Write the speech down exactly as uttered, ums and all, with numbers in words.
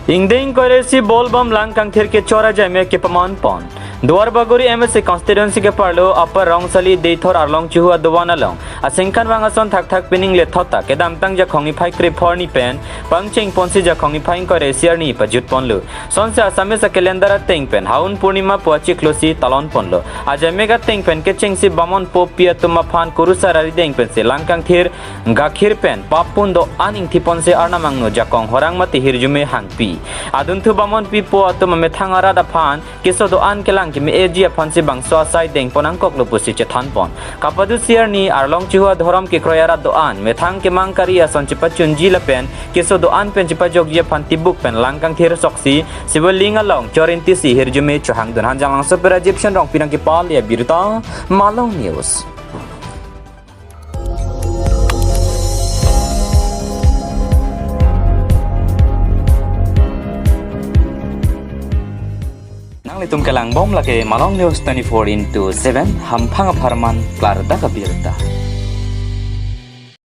Ingdeng ingkoi ra isi Bolbam Langkangthir kechor ajaimek kepaman pon. Duarbagori M A C constituency keparlo Upper Rongsali Deithor Arlong Chuhu adovan along asengkan vang ason thakthak pining lethot ta kedamtang Jakhong niphai krepho arni pen pangcheng ponsi Jakhong niphai ingkoi ra isi arni pajut ponlo. Sonsi Assamese a-calendar ateng pen Haun Purnima pu achiklo si talon ponlo. Ajaimek ateng pen kechengsi bamonpo pi atum aphan kurusar arideng pensi Langkangthir gakhir pen papun do-an ingthi ponsi arnam angno jakong horang mate hirjume hangpi. Adunthu bamonpi po atum amethang arat aphan keso do-an kelang keme-eji aphansi bangso asai dengpon angkoklo pusi chethan pon. Kapadusi arni Arlong Chuhu adhorom kekroi arat do-an methang kemang kari ason chepachunji lapen keso do-an pen chepajokji aphan tibuk pen Langkangthir soksi Sivoling along chorin tisi hirjume chohangdun. Hanjanglangso pen Rajiv Shanrong pinang kepali abirta Malong News. Nanglitum kelangbom lake Malong News twenty-four into seven, hamphang apharman klardak abirta.